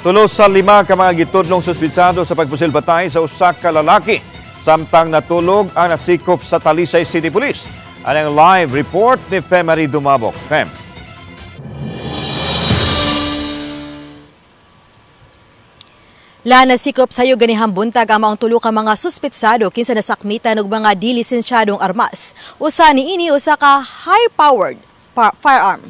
Tulo sa 5 ka mga gitudlong suspitsado sa pagpusil patay sa usa ka lalaki samtang natulog ang nasikop sa Talisay City Police. Anang live report ni Femary Dumabok. Fem. La nasikop sayo ganihang buntag ang maong tulo ka mga suspitsado kinsa nasakmitan og mga dilisensyadong armas. Usa niini usa ka high-powered firearm.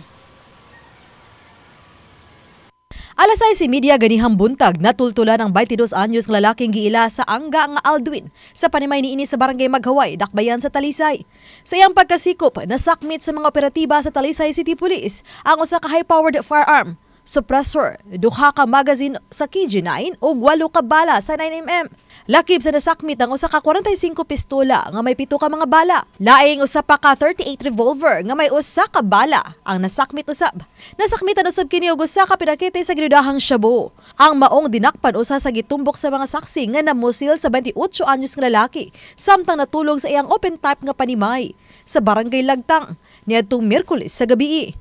Alas 6:30 ganihang buntag natultulan ang 22 anyos nga lalaking giila sa angga nga Aldwin sa panimay niini sa barangay Maghaway, Dakbayan sa Talisay. Sa iyang pagkasikop, nasakmit sa mga operatiba sa Talisay City Police ang usa ka high-powered firearm, suppressor, 2 ka magazine sa KG9 ug 8 ka bala sa 9mm. Lakib sa nasakmit ang usa ka 45 pistola nga may 7 ka mga bala. Laing usa pa ka 38 revolver nga may usa ka bala ang nasakmit usab. Nasakmitan usab kini og usa ka pinakite sa ginudahang shabu. Ang maong dinakpan usa sa gitumbok sa mga saksi nga namusil sa 28 anyos nga lalaki samtang natulog sa iyang open type nga panimay sa barangay Lagtang niadtong Miyerkules sa gabii.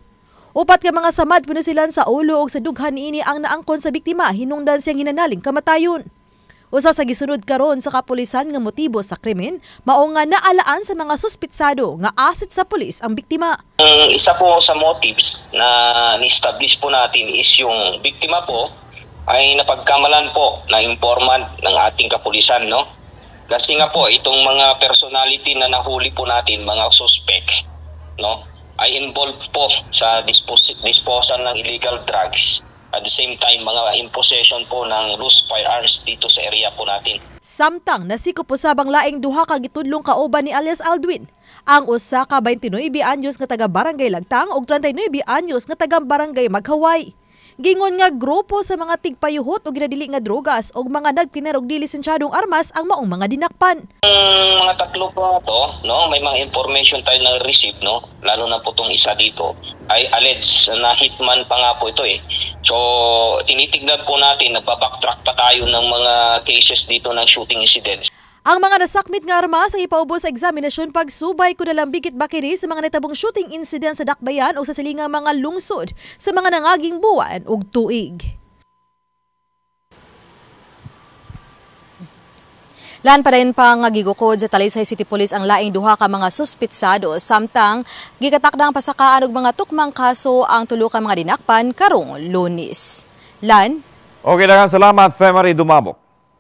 4 ka mga samad pinusilan sa ulo og sa dughan niini ang naangkon sa biktima hinungdan siyang hinanaling kamatayon. Usa sa gisunod karon sa kapulisan nga motibo sa krimen mao nga naalaan sa mga suspitsado nga asset sa pulis ang biktima. Ang isa po sa motives na ni-establish po natin is yung biktima po ay napagkamalan po na informant ng ating kapulisan, no? Kasi nga po itong mga personality na nahuli po natin, mga suspects, no, ay involved po sa disposal ng illegal drugs. At the same time, mga in possession po ng loose firearms dito sa area po natin. Samtang nasikop usab ang laing duha ka gitudlong kauban ni alias Aldwin. Ang usa ka 29 anyos nga taga barangay Lagtang ug 39 anyos nga taga barangay Maghaway. Gingon nga grupo sa mga tigpayuhot o ginadili nga drogas o mga nagtiner og dilisensyadong armas ang maong mga dinakpan. Ang mga tatlo po to, no, may mga information tayo na receive, no, lalo na po tong isa dito ay alleged na hitman pa nga po ito eh. So tinitignan po natin, nagba-backtrack pa tayo ng mga cases dito ng shooting incidents. Ang mga nasakmit nga armas ang ipaubos sa eksaminasyon pagsubay kunalambigit ba kini sa mga nahitabong shooting incident sa Dakbayan o sa silingang mga lungsod sa mga nangaging buwan ug tuig. Lan pa rin pa nga gigukod sa Talisay City Police ang laing duha ka mga suspitsado samtang gikatakdang pasakaan og mga tukmang kaso ang tulo ka mga dinakpan karong Lunes. Lan? Okay, daghang salamat, Femary Dumabok.